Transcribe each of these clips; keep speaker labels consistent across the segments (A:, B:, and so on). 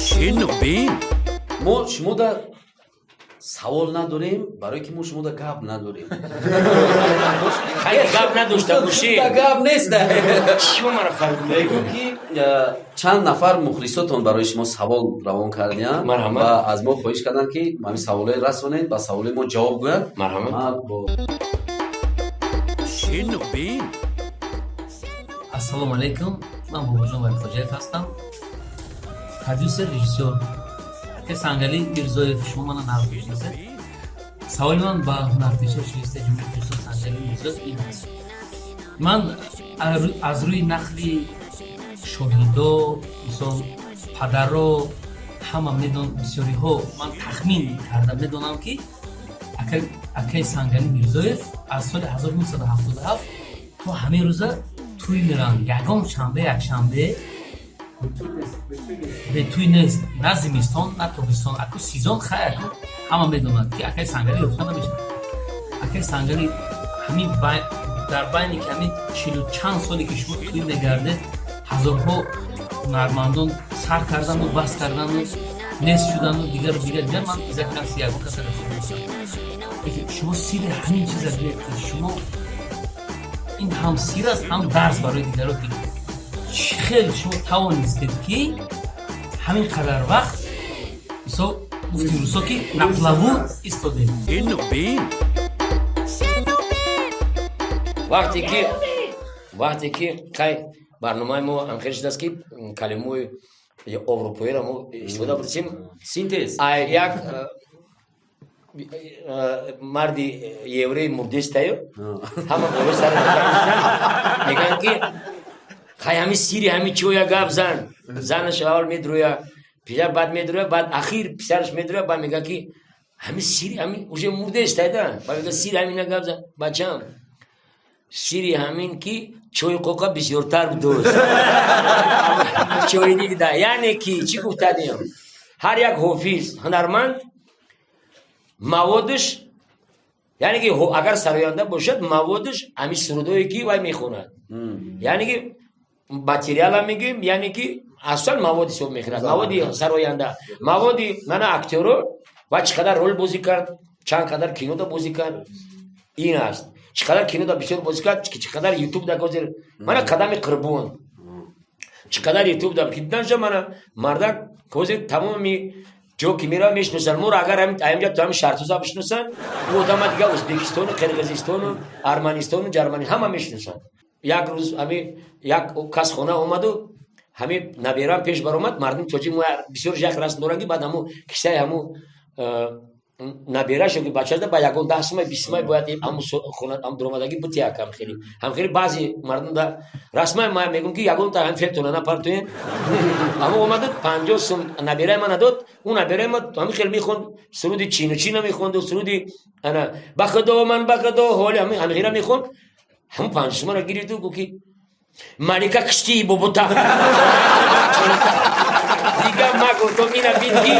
A: Шинубин.
B: Мо шумода савол надорем, барое ки мо шумода гап надорем.
C: Хайр, гап надошта бошӣ.
B: Гап нест.
C: Чима мара фарқ?
B: Мегӯм, ки чанд нафар мухлисотон барои шумо савол равон кардиянд
C: Марҳамат.
B: ва аз мо хоҳиш карданд, ки ҳамин саволҳои расонед, ба саволи мо ҷавоб гӯянд.
C: Марҳамат.
B: Ман бо
A: Шинубин.
D: Ассалому алайкум, ман Бобоҷон Валихоҷаев ҳастам, продюсер, режиссёр. Ака Сангалӣ Мирзоев, шумо мана нағз мешиносед. Саволи ман ба ҳунарпешаи шоистаи Ҷумҳурии Тоҷикистон Сангалӣ Мирзоев ин аст: ман аз рӯи нақли шоҳидо, мисол, падаро ҳама медон, бисёриҳо, ман тахмин карда медонам, ки акаи Сангалӣ Мирзоев аз соли 1977 то ҳамин рӯза тӯй меранд. Ягон шанбе, якшанбе бетӯй нест, на зимистон, на тобистон. Аку сезон, хай, аку ҳама медонад, ки акаи Сангалӣ ёфта намешавад. Акаи Сангалӣ, ҳамин дар байне ки ҳамин чилу чанд соле ки шумо тӯй мегардед, ҳазорҳо ҳунармандон сар кардану бас кардану нест шудану дигару дигар дигар, ман изак нафси ягон каса расидам. Лекин шумо сирри ҳамин чиза гӯед, ки шумо ин ҳам сир аст, ҳам дарс барои дигаро, ки чӣ хел шумо тавонистед, ки ҳамин қадар вақт, мисол, гуфтим рӯсо, ки на плаву истодед.
A: Шинубин.
C: Вақте ки қай барномаи мо ҳамхел шудааст, ки калимаҳои аврупоиро мо истифода бурдем.
B: Синтез.
C: А як марди еврей мурдестаю, ҳама боло сар мегӯянд, ки хай, ҳами сири ҳами чиоя гап зан. Занаш аввал медроя, писар баъд медроя, баъд ахир писараш медроя. Баъд мега, ки ҳами сири ҳами уже мурдестайда. Баъд мега: «Сири ҳамина гап зан, бачам». Сири ҳамин ки чойи қоқа бисёртар будост, чойник да. Яъне ки чӣ гуфтадем? Ҳар як ҳофиз, ҳунарманд маводаш, яъне ки агар сароянда бошад, маводаш ҳамин сурудое ки вай мехонад, яъне ки материала мегӯем, яъне ки асосан мавод ҳисоб мехӯрад. Маводи сароянда, маводи мана актёро ва чӣ қадар рол бозӣ кард, чанд қадар кинода бозӣ кард, ин аст. Чӣ қадар кинода бисёр бозӣ кард, чӣ қадар ютуб да ҳозир мана Қадами Қурбон чӣ қадар ютуб да диданша, мана мардак ҳозир тамоми ҷо ки мерава, мешиносанд моро. Агар ҳаминҷа то ҳамин Шаҳртуза бишиносанд, ӯ одама дига Ӯзбекистону Қирғизистону Арманистону Ҷармани ҳама мешиносанд. Як рӯз ҳами як кас хона омаду ҳами наберам пеш баромад. Мардуми тоҷик мо бисёр як расм доранд, ки баъд ҳаму кисаи ҳаму набераш ё ки бачааш ба ягон 10 сумай, 20 сумай бояд ҳаму хона ҳам дуромадагӣ бутияк. Ҳамхели баъзе мардум да расмай ма мегӯм, ки ягон та ҳам фелтона напартоен. Ҳаму омаду 50 сум набераи мана дод. Ӯ набераи ма ҳами хел мехонд, суруди чину чина мехонду, суруди ана «Ба худо ман, ба худо ҳоли» ҳамихела мехонд. Ҳамун 50 сумара гирифту гуфт, ки «Малика киштии бобота». Дига ма гуфтам: «Ина бин, ки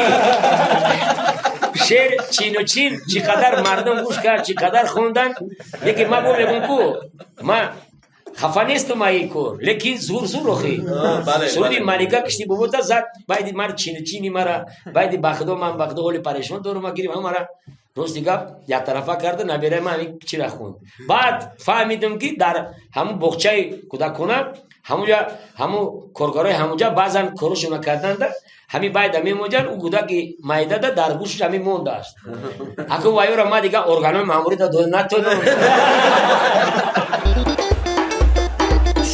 C: шеър чину чин чӣ қадар мардум гӯш кард, чӣ қадар хондан». Лекин ма бо мегӯм, ку ма хафа нестум аи кор, лекин зур зур охи суруди «Малика кишти бобота» зад. Байди мар чину чини мара, байди «Ба худо ман, ба худо ҳоли парешон дорум» ма гирифт, мара рости гап яктарафа карда, набераи ман ҳамин чира хонд. Баъд фаҳмидам, ки дар ҳамун боғчаи кӯдакона, ҳамунҷа ҳамун коргарои ҳамунҷа баъзан корошона карданда, ҳамин байда мемоҷанд, ӯ кӯдаки майдада дар гӯшаш ҳамин мондааст. Аку вайёра ма дига органои маъмурида дода натонам.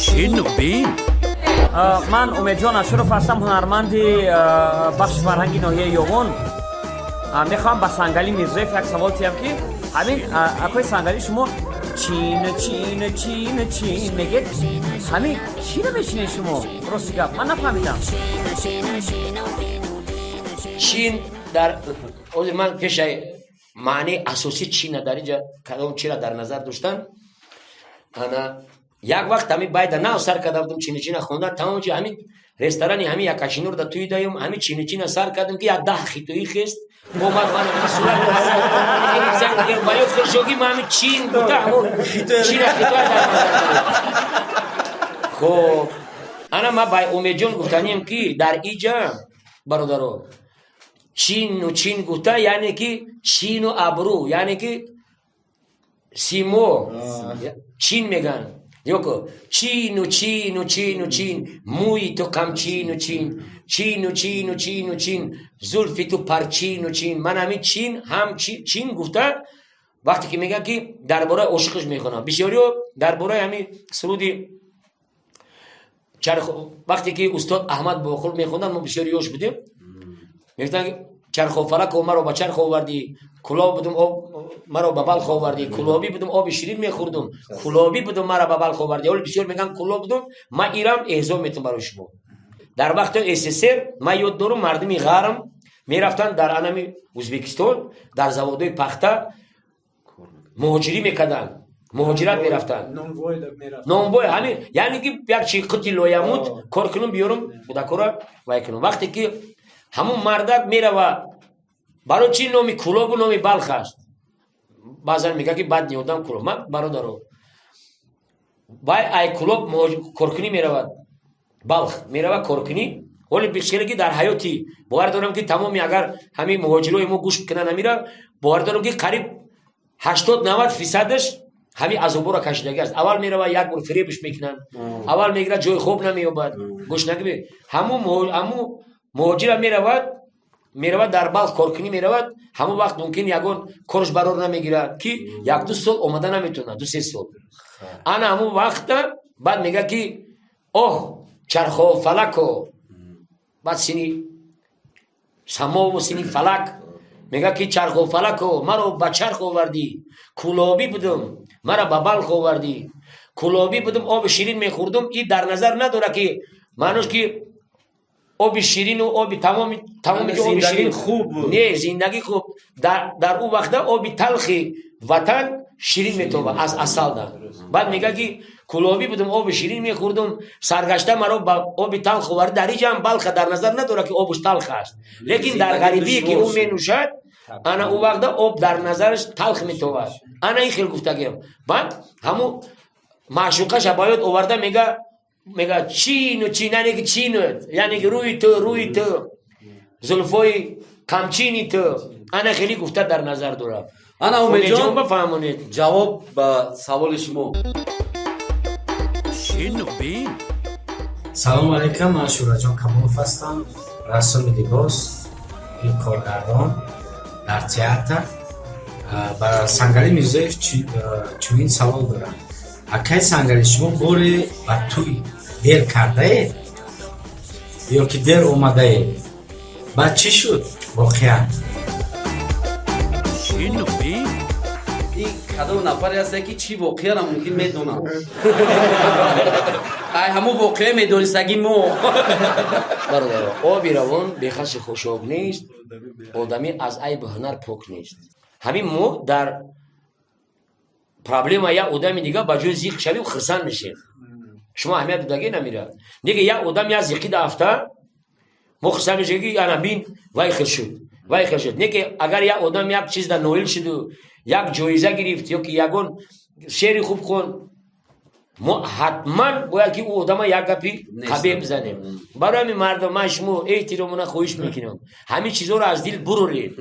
A: Шинубин.
E: Ман Умедҷон Ашуров ҳастам, ҳунарманди бахши фарҳанги ноҳияи Ёвон. Мехоҳам ба Сангалӣ Мирзоев як савол тиям, ки ҳамин акои Сангалӣ, шумо чин чин чин чин мегед, ҳамин чиро мечинед шумо? Рости гап, ман нафаҳмидам.
C: Чин дар ҳозир ман пешаи маънии асосии чина дар инҷа кадом чира дар назар доштан. Ана як вақт ҳамин байда нав сар карда будам чини чина хондан, тамоми ҷо ҳамин ресторани ҳамин якашинур да туи даём, ҳамин чини чина сар кардам, ки як 10 хитоӣ хест, омад, ман сурат баё хуршоги ма ҳамин чин буда, ҳамун чина хитоя дар назар дорем. Хоб. Ана ма ба Умедҷон гуфтанем, ки дар иҷа, бародаро, чину чин гуфта, яъне ки чину абрӯ, яъне ки симо чин меган. Ёко чину чину чину чин, мӯи ту қамчину чин, чину чину чину чин, зулфи ту парчину чин. Ман ҳамин чин ҳам чин гуфта, вақте ки мегӯяд, ки дар бораи ошиқаш мехонам, бисёриҳо дар бораи ҳамин суруди чарх, вақте ки устод Аҳмад Боқул мехонданд, мо бисёр ёш будем, мегуфтанд: чархофалако, маро ба чарх овардӣ, кулоб будум, об маро ба Балх овардӣ, кулобӣ будум, оби ширин мехӯрдум, кулобӣ будум, маро ба Балх овардӣ. Ҳоли бисёр мегӯянд кулоб будум. Ман ирам эҳзо метум барои шумо. Дар вақти СССР ман ёд дорум, мардуми ғарм мерафтанд дар анами Ӯзбекистон, дар заводҳои пахта муҳоҷирӣ мекарданд, муҳоҷират мерафтанд, нонбой, ҳамин, яъне ки як чи қути лоямут кор кунум, биёрум, кӯдакора вай кунум. Вақте ки ҳамун мардак мерава, барои чи номи Кулобу номи Балх аст? Баъзан мегӯяд, ки бад ниёдам Кулоб. Ман, бародаро, вай ай Кулоб коркунӣ меравад Балх, мерава коркунӣ. Ҳоли бисёре ки дар ҳаёти, бовар дорам, ки тамоми, агар ҳамин муҳоҷирои мо гӯш кунанд ҳамира, бовар дорам, ки қариб 80-90 фисадаш ҳамин азоборо кашидагӣ аст. Аввал мерава, як бор фиребш мекунанд, аввал мегирад, ҷои хоб намеёбад, гушнагӣ. Ҳамун муҳоҷира меравад дар Балх коркунӣ меравад. Ҳамон вақт мумкин ягон корш барор намегирад, ки 1-2 сол омада наметавонад, 2-3 сол. Ана ҳамон вақта баъд мегӯяд, ки оҳ, чархофалако, баъд сини самову сини фалак, мегӯяд, ки чархофалако, маро ба чарх овардӣ, кулобӣ будум, маро ба Балх овардӣ, кулобӣ будум, оби ширин мехӯрдум. И дар назар надорад, ки маънош ки оби ширину оби тамоми тамоми оби ширин
B: хуб буд.
C: Не, зиндагӣ хуб, дар ӯ вақта оби талхи ватан ширин метобад аз асалда. Баъд мегӯяд, ки кулобӣ будум, оби ширин мехӯрдум, саргашта маро ба оби талх овард. Дар иҷа ҳам Балха дар назар надорад, ки обуш талх аст, лекин дар ғарибие ки ӯ менӯшад, ана ӯ вақта об дар назараш талх метобад. Ана ин хел гуфтагиам. Баъд ҳамун маъшуқаша ба ёд оварда, мега чину чин, яъне ки чинут, яъне ки рӯи ту, рӯи ту, зулфои қамчини ту. Ана хеле гуфта дар назар дорад.
B: Ана, Умедҷон,
C: бафаҳмонед.
B: Ҷавоб ба саволи шумо.
A: Шину бин.
F: Салому алайкум, ман Шӯраҷон Камолов ҳастам, рассоми либос, коргардон дар театр. Ба Сангалӣ Мирзоев чунин савол дорам: акай Сангалӣ, шумо боре ба тӯй дер кардаед ё ки дер омадаед? Баъд чӣ шуд воқеан?
A: Шину бин.
B: Ин кадом нафаре ҳаста, ки чӣ воқеаро мумкин медонам, ай ҳамун воқеа медонистагӣ мо.
C: Бародаро, оби равон бехаси хушоб нест, одамӣ аз айбу ҳунар пок нест. Ҳамин мо дар проблема як одами дига ба ҷои зиқ шавем, хирсанд мешем. Шумо аҳамият додагӣ намерад, неки як одам як зиқи дафта, мо хирсанд мешем, ки ана бин, вай хир шуд, вай хир шуд. Неки агар як одам як чизда ноил шуду, як ҷоиза гирифт ё ки ягон шеъри хуб хон, мо ҳатман бояд ки ӯ одама як гапи қабеҳ бизанем. Барои ҳамин, мардум, ман шумо эҳтиромона хоҳиш мекунам, ҳамин чизҳоро аз дил буроред,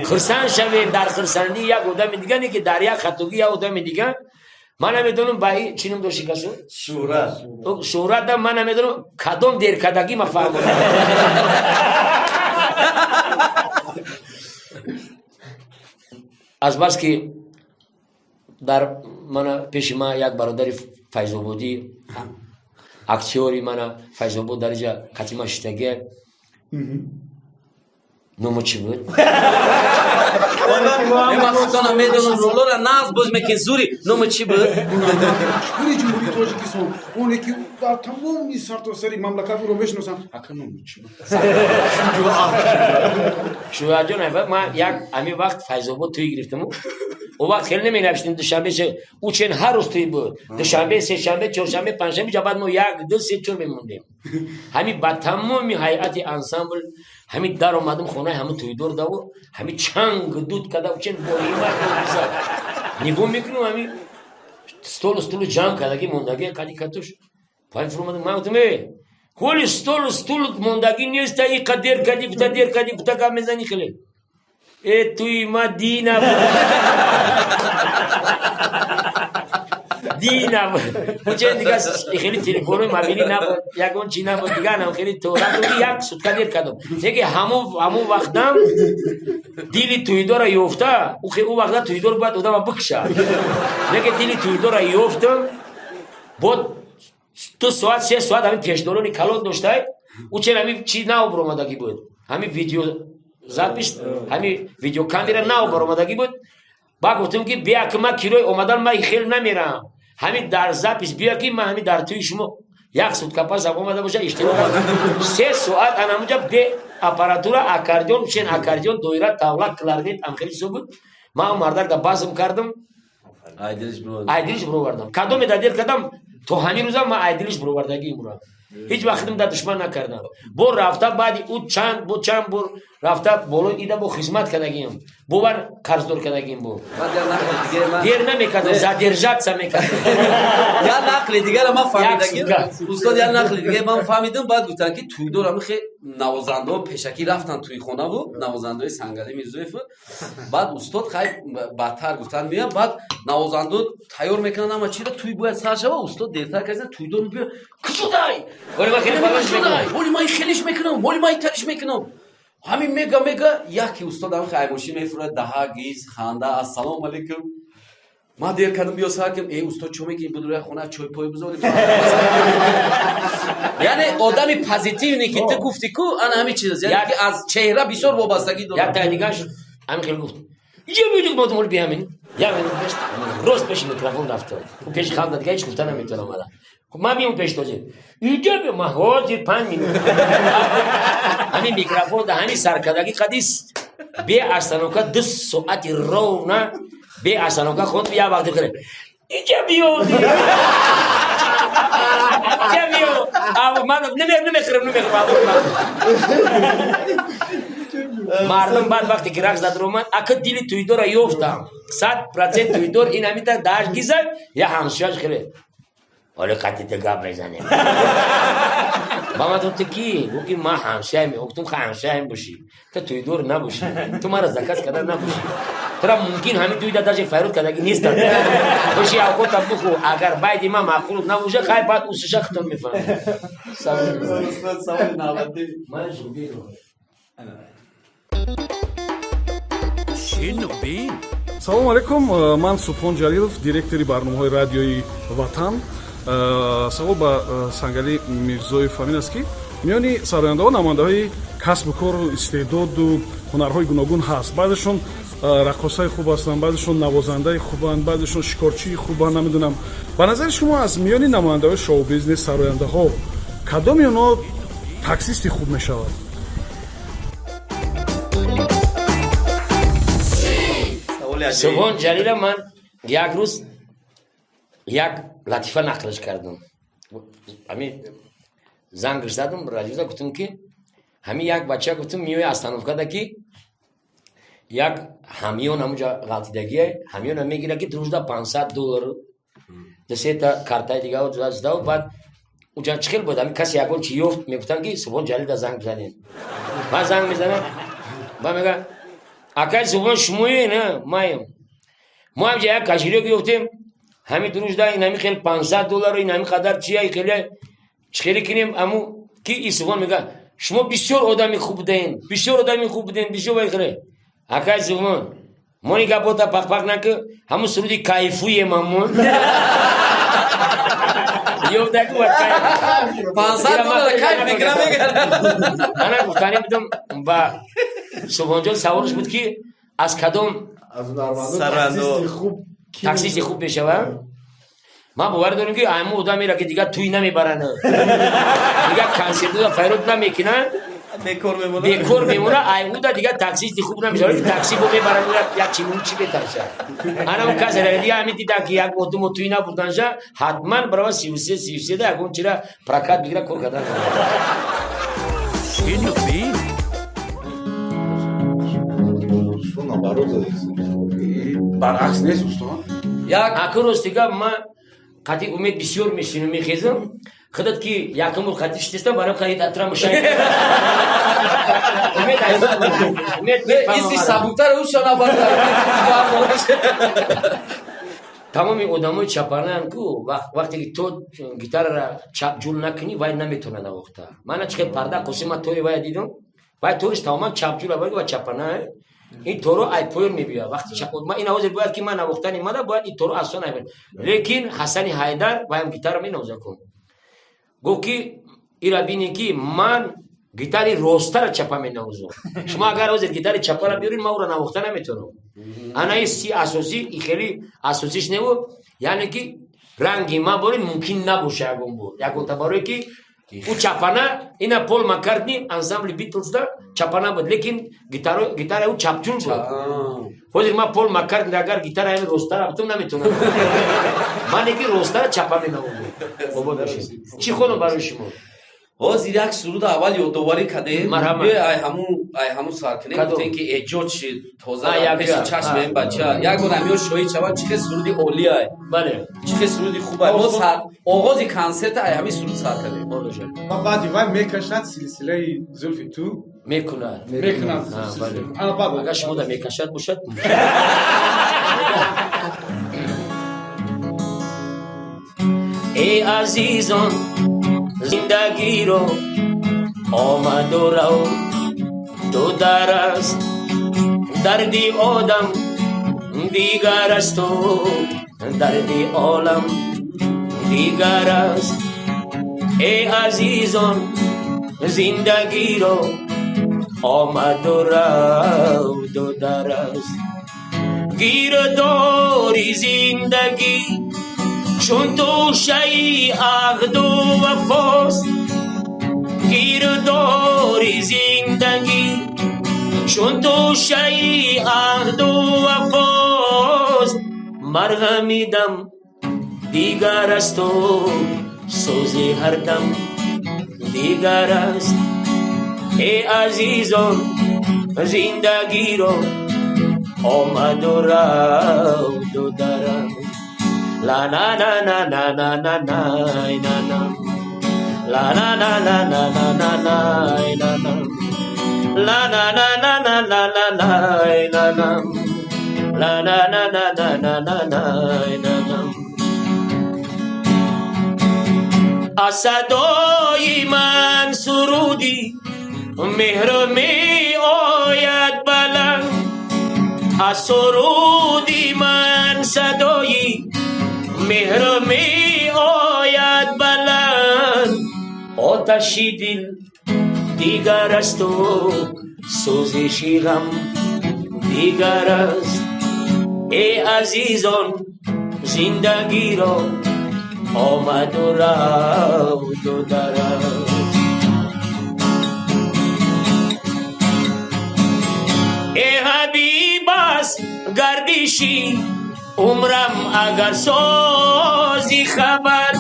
C: хирсанд шавед дар хирсандии як одами дига, не ки дар як хатогӣ як одами дига. Ман намедонам, ба чӣ ном дошти касо?
B: Шӯҳрат.
C: Шӯҳратда ман намедонам, кадом деркардагӣ ма фаҳмонам. Азбаски дар мана пеши ман як бародари Файзободӣ, актёри мана Файзобод, дар иҷа қатима шиштагия, ному чӣ буд?
B: Ман худтона медонам, ролора нағз боз мекин, зури. Номи чӣ буд?
G: Пури Ҷумҳурии Тоҷикистон, оне ки дар тамоми сартосари мамлакат ӯро мешиносанд, ака, номи чӣ буд?
C: Шӯҳратҷон, ман як ҳамин вақт Файзобод тӯй гирифтаму, о вақт хеле наменавиштем. Душанбе ӯ чен ҳар рӯз тӯй буд: душанбе, сешанбе, чоршанбе, панҷшанбе. Ҷа баъд мо як, ду, се, чор мемондем. Ҳамин ба тамоми ҳайати ансамбл ҳамин дар омадам хонаи ҳамин тӯйдор даву, ҳамин чанг дуд када, чен борима нигоҳ мекунам, ҳамин столу стулу ҷамъ кардаги мондаги, қади катуш. Поин фуромадам, ман гуфтам: э, ҳоли столу стул мондагӣ неста, иқа дер кардӣ, гуфта дер кардӣ, гуфта гап мезанӣ хеле. Э, туи ма дина дина учен дига хеле телефонои мобилӣ набуд, ягон чи набуд, дига нам хеле то рафтам, як сутка дер кардам. Неки ҳамун вақтам дили туйдора ёфта, ӯ вақта туйдор бояд одама бикша. Неки дили туйдора ёфтам, бод 2 соат, 3 соат ҳамин пешдорони калон доштай, учен ҳамин чи нав баромадагӣ буд, ҳамин видео запись, ҳамин видеокамера нав баромадагӣ буд. Ба гуфтам, ки бия, ки ман кирои омадан ман хел намерам, ҳамин дар запись бия, ки ман ҳамин дар тӯи шумо як сутка пас омада боша иштирок. 3 соат анамунҷа бе аппаратура, аккордеон, чен аккордеон, доира, тавла, кларнет, ам хеле чизо буд. Ман мардак да базм кардам, айдилиш бировардам. Кадоме да дер кардам, то ҳамин рӯза ман айдилиш бировардагӣ имурам, ҳеҷ вақтм да душман накардам. Бо рафта баъди ӯ чанд бо чанд бор рафта болои ида бо хизмат кардагиам, бовар қарздор кардагиам, бо дер намекардам, задержаться мекардам.
B: Я нақли дигара ман фаҳмидагӣ, устод, я нақли дига ман фаҳмидам. Баъд гуфтанд, ки туйдор ами хе навозандаҳо пешакӣ рафтан туйхонаву навозандаҳои Сангалӣ Мирзоев. Баъд устод хай бадтар гуфтанд, меян, баъд навозандаҳо тайёр мекунанд ама чира, туй бояд сар шава. Устод дертар карданд, туйдор мебиёд: кушудай, ҳоли ман хелиш мекунам, ҳоли ман итариш мекунам. Ҳамин мега мега, яке устод ҳамин хай мошин мефурад, даҳа гиз ханда: ассалому алайкум, ман дер кардам, биё сар кардам. Э, устод, чо мекунӣ? Будура хона чой пой бизорӣ. Яъне одами позитивный, ки ту гуфтӣ ку, ана ҳамин чиз аст, яъне ки аз чеҳра бисёр вобастагӣ дорад.
C: Як таи дигаш ҳамин хел гуфт: иҷо биёд, модум биҳамин як минут рост пеши микрофон рафтам. Пеши ханда дига ҳеҷ гуфта наметавонам. Ара, ман миём пеш тоҷик, иҷо биё, ман ҳозир 5 минут ҳамин микрофон да ҳамин саркардагӣ қадис бе остановка 2 соати ровно бе остановка хонд. Як вақти хеле иҷа биё, иҷа биё, ман намехӯрам, намехӯрам. Мардум баъд вақте ки рақс зад ромад, ака дили туйдора ёфтам, 100% туйдор ин ҳамита дааш гизад. Я ҳамсояш хеле ҳоли қатита гап мезанем. Ба ман гуфт, ки гуфт, ки ман ҳамсояем. Гуфтум: ха, ҳамсояем бошӣ, ту туйдор набошӣ, ту мара заказ карда набошӣ, тура мумкин ҳамин туйда даже файруд кардагӣ нестанд. Боши, авқота бухӯ, агар байди ман маъқул набоша, хай, баъд усуша худтон мефаҳмед.
B: Саволи навбатӣ.
C: Ман жубиро.
A: Шино бин.
H: Салому алайкум, ман Субҳон Ҷалилов, директори барномаҳои радиои Ватан. Савол ба Сангалӣ Мирзоев ҳамин аст, ки миёни сарояндаҳо намояндаҳои касбу кору истеъдоду ҳунарҳои гуногун ҳаст. Баъзешон раққосаи хуб ҳастанд, баъзешон навозандаи хубанд, баъзешон шикорчии хубанд. Намедонам, ба назари шумо, аз миёни намояндаҳои шоу-бизнес, сарояндаҳо, кадоми онҳо таксисти хуб мешавад?
C: Субҳон Ҷалила, ман як рӯз як латифа нақлш кардам. Ҳамин зангш задам радиода, гуфтам, ки ҳамин як бача, гуфтам, миёи остановкада, ки як ҳамён ҳамунҷа ғалтидагие, ҳамёна мегира, ки дружда 500 доллар, дусета картаи дига задав. Баъд уҷа чӣ хел буд, ҳамин касе ягон чи ёфт, мегуфтам, ки Субҳон Ҷалилда занг бизанем. Ман занг мезанам, ба мега: акай Субҳон, шумоe? На, маем. Мо ҳамҷа як кошелёк ёфтем, ҳамин дружда ин ҳамин хел 500 доллару ин ҳамин қадар чия, хеле чӣ хеле кинем? Аму ки и Субҳон мега: шумо бисёр одами хуб буден, бисёр одами хуб буден, бисёр вай хеле. Акай Субҳон, мони гапота пақпақ наки, ҳамун суруди кайфуем амун ёфтаку.
B: 500 доллар кайф мекунам, мегара.
C: Ана гуфтанӣ будам ба Субҳонҷон, саволш буд, ки аз кадом
I: аз ҳунармандон
B: Сарандо.
I: таксисти хуб ки
C: таксисти хуб мешавад. Ман боварӣ дорем, ки ҳамун одамеро, ки дигар тӯй намебаранд, дигар консертода файрод намекунанд,
B: бекор мемонад.
C: Бекор мемона. Ай уда дигар таксисти хуб намешавад. Такси бо мебаранд, як чимун чи бетарша. Ана он касе дига ҳамин дидан, ки як моҳ, 2 моҳ тӯй набурданша, ҳатман барава 33, 33 да ягон чира прокат бигира, кор кардан.
A: Шино бин.
I: Шумо наоборот задед.
G: Баръакс нест, устод.
B: Як
C: Аку рости гап, ман қатъи Умед бисёр мешинум, мехезам. Худат ки якум бор хати шитестам, барам хари татра мушай. Умед умед.
B: Иси сабуктар ӯ шона бар.
C: Тамоми одамои чапанаам ку, вақте ки то гитарара чапҷул накунӣ, вай наметавона навохта. Мана чихел парда Қосима тори вая дидам, вай ториш тамоман чапҷула ва чапана. Ин торо ай поён мебиёяд вақти ма ин ҳозир бояд ки ман навохтани мада бояд ин торо асон ай. Лекин Ҳасани Ҳайдар ваям гитара менавоза кун, гуфт ки ира бинӣ ки ман гитари ростара чапа менавозам, шумо агар ҳозир гитари чапара биёред, ман ӯро навохта наметавонам. Ана ин си асосӣ и хеле асосиш неву, яъне ки ранги ма борин мумкин набоша ягон бор ягонта, барое ки ӯ чапана. Ина Пол Маккартни ансамбли Битлсда чапана буд, лекин гитараи ӯ чапчун буд. Ҳозир ман Пол Маккартни агар гитара ҳами ростара бутум, наметавонам. Ман ки ростара чапа менавозам. Обод бошед. Чӣ хонам барои шумо?
B: Ҳозир як суруд аввал ёдоварӣ кардем.
C: Марҳамат.
B: Биё, ай ҳамун, ай ҳамун сар кунем.
C: Кадом?
B: Гуфтем ки эҷод шид тоза
C: А,
B: дар
C: як
B: пеши
C: як.
B: чашми ин бача. Як бор ҳамиё шоҳид шавад, чӣ хел суруди олиай,
C: бале
B: чӣ хел суруди хубай. Мо сар оғози консерта ай ҳамин суруд сар кардем.
C: Бошад.
G: Ва баъди вай мекашад силсилаи зулфи ту.
C: Мекунад.
G: Мекунад.
C: А, бале.
G: Ана баъд.
C: Агар шумо да мекашад бошад. Эй азизон, зиндагиро омаду рав ду дар аст, дарди одам дигар асту дарди олам дигар аст. Эй азизон, зиндагиро омаду рав ду дар аст, гирдори зиндагӣ чун тӯшаи аҳду вафост, гирдори зиндагӣ чун тӯшаи аҳду вафост, марҳами дам дигар асту сӯзи ҳардам дигар аст. Эй азизон, зиндагиро омаду рав ду дар аст. Ла на на на на на на на на на, ла на на на на на на на на на, ла на на на на на на на на на, ла на на на на на на на на на. Аз садои ман суруди меҳру меояд баланд, аз суруди ман садои меҳру меояд баланд, оташи дил дигар асту сӯзиши ғам дигар аст. Эй азизон, зиндагиро омаду равду дар аст. Э ҳабиб, аз гардиши умрам агар сози хабар,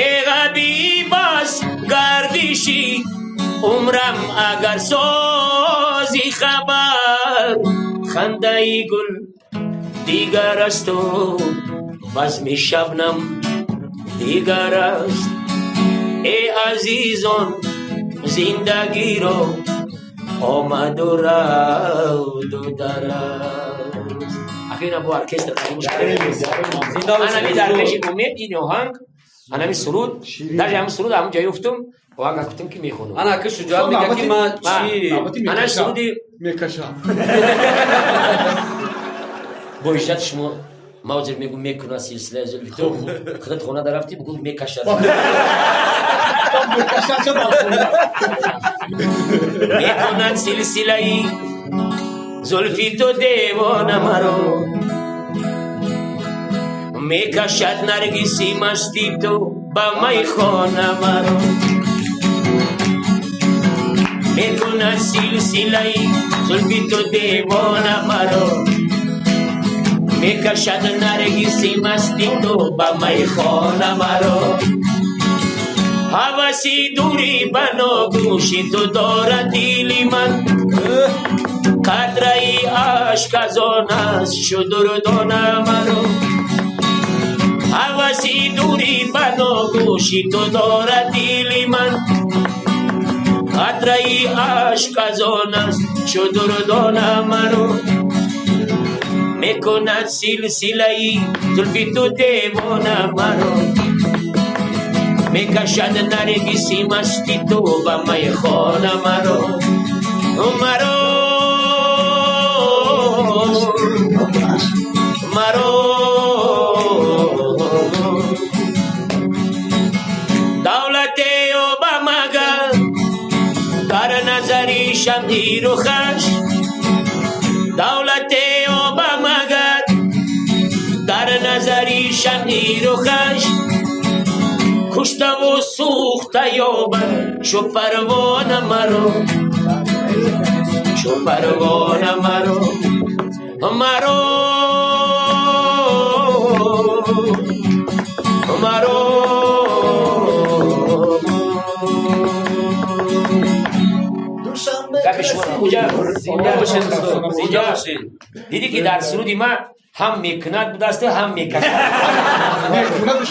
C: э ҳабиб, аз гардиши умрам агар сози хабар, хандаи гул дигар асту базми шабнам дигар аст. Э азизон, зиндагиро омаду равду дар аст. Ахиран бо оркестр анами дар пеши Умед ин оҳанг, анами суруд, даже ҳамин суруд ҳамун ҷо ёфтум, оҳанга гуфтум ки мехонам.
B: Ана ки Шуҷоат мега ки ман чи
C: Ана суруди
G: мекашад.
C: Бо иҷозати шумо, ман ҳозир мегӯм мекунад силсилаи зулфи ту, худат хона дарафтӣ, бугӯ мекашад.
G: Мекашад ча дар хона?
C: Мекунад силсилаи зулфи ту девона маро, мекашад наргиси масти ту ба майхона маро, мекунад силсилаи зулфи ту девона маро, мекашад наргиси масти ту ба майхона маро, ҳаваси дури ба ногӯши ту дорад дили ман, қатраи ашк аз он аст шудурдона маро. Ҳаваси дури ба ногӯши ту дорад дили ман. Қатраи ашк аз он аст, чу дурдона маро мекунад силсилаи зулфи ту девона маро. Мекашад наргиси масти ту ба майхона маро, маро, маро. Давлате ёбам агар дар назари шамъи рухаш, давлате ёбам агар дар назари шамъи рухаш, куштаву сӯхта ёбад чу парвона маро, чу парвона маро, маро, маро. Гапи шумо уҷа
B: Зинда бошед, устод, зинда бошед.
C: Дидӣ ки дар суруди ма ҳам мекунад будасту, ҳам мекашад.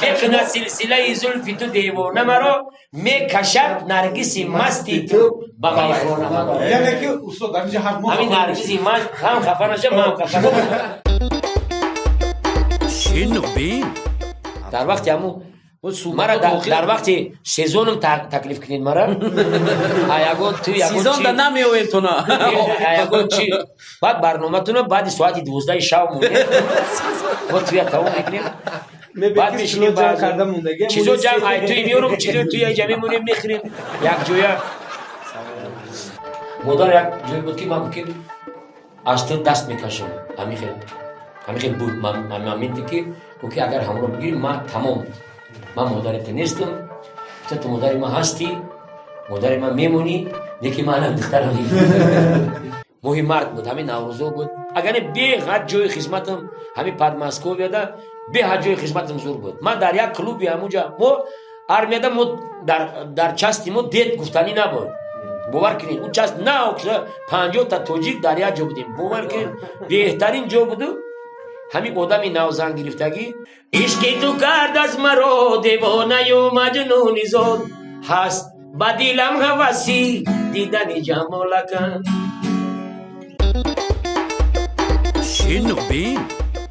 C: Мекунад силсилаи зулфи ту девона маро, мекашад наргиси масти ту ба майхона маро.
G: Яъне ки устод, дар инҷа ҳар мо
C: ҳамин наргиси ман ҳам хафа наша, ман ҳам хафа наша.
A: Шину бин.
C: Дар вақти ҳаму мара дар вақти сезоном таклиф кунед мара. А ягон ту ягон
B: Сезон
C: чи
B: да намеоем туна.
C: А ягон чи баъд барноматуна баъди соати 12 шав монем. Мо туя тамом мекунем. Баъд мешинем, чизо ҷамъ ай туи меёрам, чизо туя ҷамъ мемонем, мехӯрем як ҷоя. Модар як ҷое буд, ки ман ки аз ту даст мекашам. Ҳамин хел, ҳамин хел буд моменте, ки гуфт, ки агар ҳамро бигирӣ, ман тамом, ман модари ту нестам. Гуфта, ту модари ман ҳастӣ, модари ман мемонӣ, лекин ман ҳам духтарам. Моҳи март буд, ҳамин наврӯзо буд. Агар не, беҳад ҷои хизматам ҳамин Подмосковияда, беҳад ҷои хизматам зур буд. Ман дар як клуби ҳамунҷа, мо армияда, мо дар части мо дед гуфтанӣ набуд. Бовар кунед, ӯ часть на 50-та тоҷик дар як ҷо будем. Бовар кунед, беҳтарин ҷо буду. Ҳамин одами навзан гирифтагӣ, ишқи ту кард аз маро девонаю маҷнуни зод, ҳаст ба дилам ҳаваси дидани ҷамолакан.
A: Шину бин.